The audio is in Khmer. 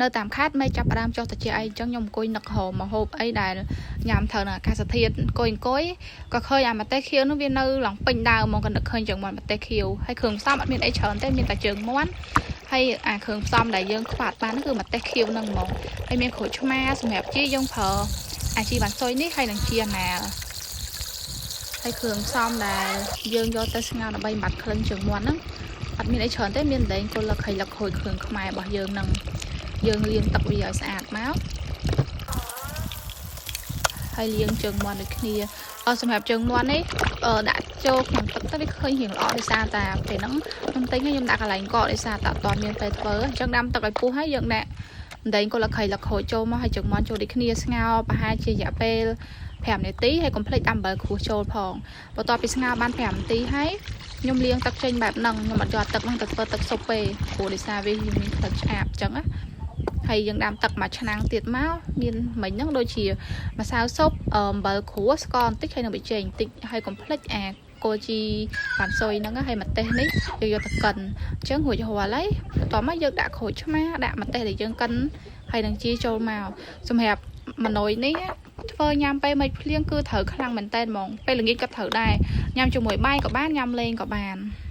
នៅតាមខេត្តមេឃចាប់ផ្ដើមចុះតិចអីអញ្ចឹងខ្ញុំអង្គុយនឹករកម្ហូបអីដែលញ៉ាំត្រូវនឹងអាកាសធាតុអង្គុយអង្គុយក៏ឃើញអាម្ទេសខៀវនោះវានៅឡើងពេញដើមហ្មងក៏នឹកឃើញជើងមាន់ម្ទេសខៀវហើយគ្រឿងផ្សំអត់មានអីច្រើនទេមានតែជើងមាន់ហើយអាគ្រឿងផ្សំដែលយើងខ្វាត់បានហ្នឹងគឺម្ទេសខៀវហ្នឹងហ្មងហើយមានក្រូចឆ្មាសម្រាប់ជីយើងប្រើអាជីវ៉ាន់ស៊ុយនេះហើយនឹងជីអាណាល ហើយគ្រឿងផ្សំដែលយើងយកទៅស្ងោរដើម្បីបាត់ក្លិនជើងមាន់ហ្នឹងអត់មានអីច្រើនទេមានតែគល់លឹកហើយលឹកក្រូចគ្រឿងខ្មែររបស់យើងហ្នឹងយើងលាងទឹកវាឲ្យស្អាតមកហើយលាងជើងមាន់ដូចគ្នាអឺសម្រាប់ជើងមាន់នេះអឺដាក់ចូលក្នុងទឹកទៅវាឃើញរៀងល្អដោយសារតែពេលហ្នឹងខ្ញុំទិញខ្ញុំដាក់កន្លែងកកដោយសារតែអត់ទាន់មានពេលធ្វើអញ្ចឹងដាំទឹកឲ្យពុះហើយយើងដាក់ម្ដែងគល់លឹកហើយលឹកក្រូចចូលមកហើយជើងមាន់ចូលដូចគ្នាស្ងោរប្រហែលជារយៈពេល5នាទីហើយកុំភ្លេចដាំអំបិលក្រួសចូលផងបន្ទាប់ពីស្ងោរបាន5នាទីហើយខ្ញុំលាងទឹកចេញបែបហ្នឹងខ្ញុំអត់យកទឹកហ្នឹងទៅធ្វើទឹកស៊ុបទេព្រោះដោយសារវាមានក្លិនឆ្អាបអញ្ចឹងណាហើយយើងដាំទឹកមួយឆ្នាំងទៀតមកមានមិញហ្នឹងដូចជាម្សៅស៊ុបអំបិលក្រួសស្ករបន្តិចហើយនឹងប៊ីចេងបន្តិចហើយកុំភ្លេចអាគល់ជីវ៉ាន់ស៊ុយហ្នឹងហើយម្ទេសនេះយើងយកទៅកិនអញ្ចឹងរួចរាល់ហើយបន្ទាប់មកយើងដាក់ក្រូចឆ្មាដាក់ម្ទេសដែលយើងកិនហើយនឹងជីចូលមកសម្រាប់ម៉នុយនេះធ្វើញ៉ាំពេលមេឃភ្លៀងគឺត្រូវខ្លាំងមែនតើហ្មងពេលល្ងាចក៏ត្រូវដែរញ៉ាំជាមួយបាយក៏បានញ៉ាំលេងក៏បាន។